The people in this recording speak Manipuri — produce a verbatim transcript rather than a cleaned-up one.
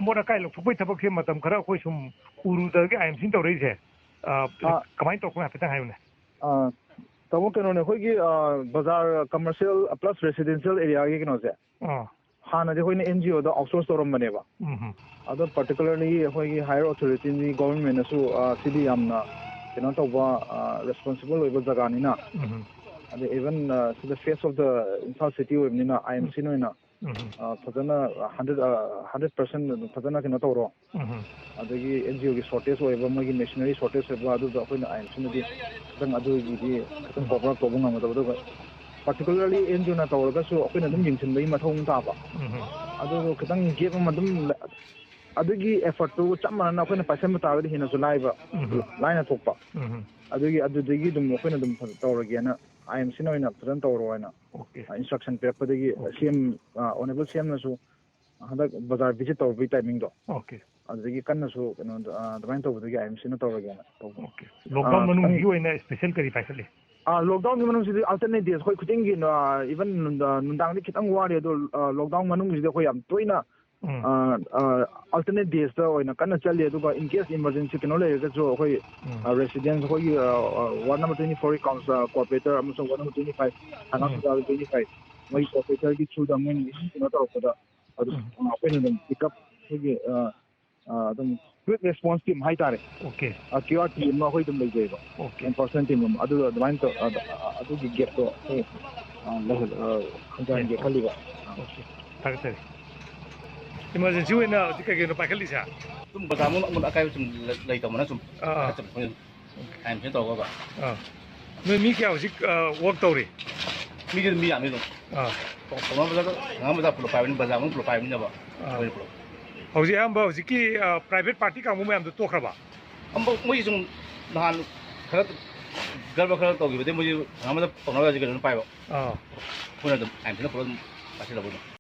ꯑꯃꯣꯠ ꯑꯀꯥꯏ ꯂꯧꯊꯣꯛꯄꯒꯤ ꯊꯕꯛꯁꯦ ꯃꯇꯝ ꯈꯔ ꯑꯩꯈꯣꯏ ꯁꯨꯝ ꯎꯔꯨꯗꯒꯤ ꯑꯥꯏ ꯑꯦꯝ ꯁꯤꯅ ꯇꯧꯔꯛꯏꯁꯦ, ꯑ, ꯑ, ꯀꯃꯥꯏꯅ ꯇꯧꯔꯛꯄꯅꯣ ꯍꯥꯏꯐꯦꯠꯇꯪ ꯍꯥꯏꯌꯨꯅꯦ꯫ ꯑ, ꯇꯥꯃꯣ, ꯀꯩꯅꯣꯅꯦ, ꯑꯩꯈꯣꯏꯒꯤ, ꯑ, ꯕꯖꯥꯔ commercial plus residential areaꯒꯤ ꯀꯩꯅꯣꯁꯦ, ꯑꯥ꯫ ꯍꯥꯟꯅꯗꯤ ꯑꯩꯈꯣꯏꯅ N G Oꯗ outsource ꯇꯧꯔꯝꯕꯅꯦꯕ꯫ ꯎꯝ ꯍꯝ꯫ ꯑꯗꯣ particularly ꯑꯩꯈꯣꯏꯒꯤ higher authorityꯅꯤ, governmentꯅꯁꯨ, ꯑ, ꯁꯤꯗꯤ ꯌꯥꯝꯅ ꯀꯩꯅꯣ ꯇꯧꯕ, ꯑ, responsible ꯑꯣꯏꯕ ꯖꯒꯥꯅꯤꯅ, ꯎꯝ ꯍꯝ꯫ ꯑꯗ even, ꯑ, ꯁꯤꯗ face of the Imphal city ꯑꯣꯏꯕꯅꯤꯅ, ꯎꯝ꯫ ꯑꯥꯏ ꯑꯦꯝ ꯁꯤꯅ ꯑꯣꯏꯅ ꯎꯝ ꯍꯝ꯫ ꯑ, ꯐꯖꯅ hundred, ꯑ, hundred percent ꯑꯗꯨꯝ ꯐꯖꯅ ꯀꯩꯅꯣ ꯇꯧꯔꯣ꯫ ꯎꯝ ꯍꯝ꯫ ꯑꯗꯒꯤ N G Oꯒꯤ shortage ꯑꯣꯏꯕ, ꯃꯣꯏꯒꯤ machinery shortage ꯑꯣꯏꯕ, ꯑꯗꯨꯗꯣ ꯑꯩꯈꯣꯏꯅ ꯑꯥꯏ ꯑꯦꯝ ꯁꯤꯅꯗꯤ ꯈꯤꯇꯪ ꯑꯗꯨꯒꯤꯗꯤ ꯈꯤꯇꯪ ꯎꯝ꯫ Cover up ꯇꯧꯕ ꯉꯝꯒꯗꯕ꯫ ꯑꯗꯨꯒ particularly N G Oꯅ ꯇꯧꯔꯒꯁꯨ ꯑꯩꯈꯣꯏꯅ ꯑꯗꯨꯝ ꯎꯝ꯫ ꯌꯦꯡꯁꯤꯟꯕꯒꯤ ꯃꯊꯧ ꯑꯃ ꯇꯥꯕ꯫ ꯎꯝ ꯍꯝ꯫ ꯑꯗꯨꯒ ꯈꯤꯇꯪ gap ꯑꯃ ꯑꯗꯨꯝ ꯂ-, ꯑꯗꯨꯒꯤ effortꯇꯨ ꯆꯞ ꯃꯥꯟꯅꯅ ꯑꯩꯈꯣꯏꯅ ꯄꯥꯏꯁꯟꯕ ꯇꯥꯔꯒꯗꯤ ꯍꯦꯟꯅꯁꯨ ꯂꯥꯏꯕ, ꯎꯝ ꯍꯝ꯫ ꯂꯥꯏꯅ ꯊꯣꯛꯄ꯫ ꯎꯝ ꯍꯝ꯫ ꯑꯗꯨꯒꯤ, ꯑꯗꯨꯗꯒꯤ ꯑꯗꯨꯝ ꯑꯩꯈꯣꯏꯅ ꯑꯗꯨꯝ ꯐꯖ-, ꯇꯧꯔꯒꯦꯅ, ꯑꯥꯏ ꯑꯦꯝ ꯁꯤꯅ ꯑꯣꯏꯅ ꯐꯖꯅ ꯇꯧꯔꯣ ꯍꯥꯏꯅ, ꯑꯣꯀꯦ꯫ ꯑ, instruction ꯄꯤꯔꯛꯄꯗꯒꯤ ꯑꯣꯀꯦ꯫ ꯁꯤ ꯑꯦꯝ, ꯑ, Honourable ꯁꯤ ꯑꯦꯝꯅꯁꯨ ꯍꯟꯗꯛ ꯕꯖꯥꯔ visit ꯇꯧꯔꯨꯕꯒꯤ timingꯗꯣ, ꯑꯣꯀꯦ꯫ ꯑꯗꯨꯗꯒꯤ ꯀꯟꯅꯁꯨ ꯀꯩꯅꯣ, ꯑ, ꯑꯗꯨꯃꯥꯏꯅ ꯇꯧꯕꯗꯒꯤ ꯑꯥꯏ ꯑꯦꯝ ꯁꯤꯅ ꯇꯧꯔꯒꯦꯅ ꯇꯧꯕ꯫ ꯑꯣꯀꯦ꯫ Lockdown ꯑ, ꯃꯅꯨꯡꯁꯤꯒꯤ ꯈꯤꯇꯪ ꯑꯣꯏꯅ special ꯀꯔꯤ ꯄꯥꯏꯈꯠꯂꯤ? ꯑ, lockdownꯒꯤ ꯃꯅꯨꯡꯁꯤꯗꯤ alternate days ꯑꯩꯈꯣꯏ ꯈꯨꯗꯤꯡꯒꯤ, ꯑ, even ꯅꯨꯡꯗꯥ-, ꯅꯨꯡꯗꯥꯡꯗꯤ ꯈꯤꯇꯪ ꯋꯥꯔꯤ, ꯑꯗꯣ, ꯑ, lockdown ꯃꯅꯨꯡꯁꯤꯗꯤ ꯑꯩꯈꯣꯏ ꯌꯥꯝ ꯇꯣꯏꯅ, ꯎꯝ꯫ ꯑ, ꯑ, alternate daysꯇ ꯑꯣꯏꯅ ꯀꯟꯅ ꯆꯠꯂꯤ꯫ ꯑꯗꯨꯒ in case emergency ꯀꯩꯅꯣ ꯂꯩꯔꯒꯁꯨ ꯑꯩꯈꯣꯏ, ꯎꯝ꯫ ꯑ, residents ꯑꯩꯈꯣꯏꯒꯤ, ꯑ, ꯑ, ward number twenty fourꯒꯤ council, ꯑ, corporator ꯑꯃꯁꯨꯡ ward number twenty five, ꯊꯪꯒꯥꯜ ꯎꯝ꯫ ꯕꯖꯥꯔꯒꯤ twenty five, ꯃꯣꯏ corporatorꯒꯤ throughꯗ ꯃꯣꯏꯅ ꯀꯩꯅꯣ ꯇꯧꯔꯛꯄꯗ ꯑꯗꯨꯝ, ꯎꯝ꯫ ꯑ, ꯑꯩꯈꯣꯏꯅ ꯑꯗꯨꯝ pick up ꯑꯩꯈꯣꯏꯒꯤ, ꯑ, ꯑ, ꯑꯗꯨꯝ quick response team ꯍꯥꯏꯇꯥꯔꯦ꯫ ꯑꯣꯀꯦ꯫ ꯑ, Q R team ꯑꯃ ꯑꯩꯈꯣꯏ ꯑꯗꯨꯝ ꯂꯩꯖꯩꯕ꯫ ꯑꯣꯀꯦ꯫ Enforcement team ꯑꯃ꯫ ꯑꯗꯨ ꯑꯗꯨꯃꯥꯏꯅ ꯇꯧ-, ꯑ, ꯑ, ꯑꯗꯨꯒꯤ gapꯇꯣ ꯑꯩꯈꯣꯏ, ꯑ, ꯂꯩꯍꯜ-, ꯑ, ꯍꯟꯊꯍꯟꯒꯦ ꯌꯥꯏ꯫ ꯈꯜꯂꯤꯕ꯫ ꯑ꯫ ꯑꯣꯀꯦ꯫ ꯊꯥꯒꯠꯆꯔꯤ꯫ Emergency ꯑꯣꯏꯅ ꯍꯧꯖꯤꯛ ꯀꯩ ꯀꯩꯅꯣ ꯄꯥꯏꯈꯠꯂꯤꯁꯦ? ꯁꯨꯝ ꯕꯖꯥꯔ ꯃꯅꯨꯡ ꯑꯃꯣꯠ ꯑꯀꯥꯏꯕ ꯁꯨꯝ ꯂꯩ-, ꯂꯩꯇꯕꯅ ꯁꯨꯝ ꯑꯥ, ꯑꯥ꯫ ꯄꯥꯏꯈꯠꯆꯕꯅꯤ ꯑꯩꯈꯣꯏ꯫ ꯑꯥꯏ ꯑꯦꯝ ꯁꯤꯅ ꯇꯧꯔꯒ꯫ ꯑꯥ꯫ ꯅꯣꯏ ꯃꯤ ꯀꯌꯥ ꯍꯧꯖꯤꯛ, ꯑ, work ꯇꯧꯔꯤ? ꯃꯤꯗꯤ ꯑꯗꯨꯝ ꯃꯤ ꯌꯥꯝꯃꯤ ꯑꯗꯨꯝ꯫ ꯑꯥ꯫ ꯄꯥꯎ-, ꯄꯥꯎꯅꯥ ꯕꯖꯥꯔꯗ, ꯊꯪꯒꯥꯜ ꯕꯖꯥꯔ ꯄꯨꯂꯞ ꯄꯥꯏꯕꯅꯤ, ꯕꯖꯥꯔ ꯃꯅꯨꯡ ꯄꯨꯂꯞ ꯄꯥꯏꯕꯅꯤꯅꯕ꯫ ꯑꯥ꯫ ꯑꯩꯈꯣꯏ ꯄꯨꯂꯞ꯫ ꯍꯧꯖꯤꯛ ꯑꯌꯥꯝꯕ ꯍꯧꯖꯤꯛꯀꯤ, ꯑ, private party ꯀꯥꯡꯕꯨ ꯃꯌꯥꯝꯗꯣ ꯇꯣꯛꯈ꯭ꯔꯕ? ꯑꯝꯕ-, ꯃꯣꯏ ꯁꯨꯝ ꯅꯍꯥꯟ ꯈꯔ ꯒꯔꯕ ꯈꯔ ꯇꯧꯈꯤꯕꯗꯩ ꯃꯣꯏꯁꯨ ꯊꯪꯒꯥꯜ ꯕꯖꯥꯔ ꯄꯥꯎꯅꯥ ꯕꯖꯥꯔꯁꯦ ꯀꯩꯅꯣꯅ ꯄꯥꯏꯕ꯫ ꯑꯥ꯫ ꯑꯩꯈꯣꯏꯅ ꯑꯗꯨꯝ ꯑꯥꯏ ꯑꯦꯝ ꯁꯤꯅ ꯄꯨꯂꯞ ꯑꯗꯨꯝ ꯄꯥꯏꯁꯤꯜꯂꯕ ꯑꯗꯨꯝ꯫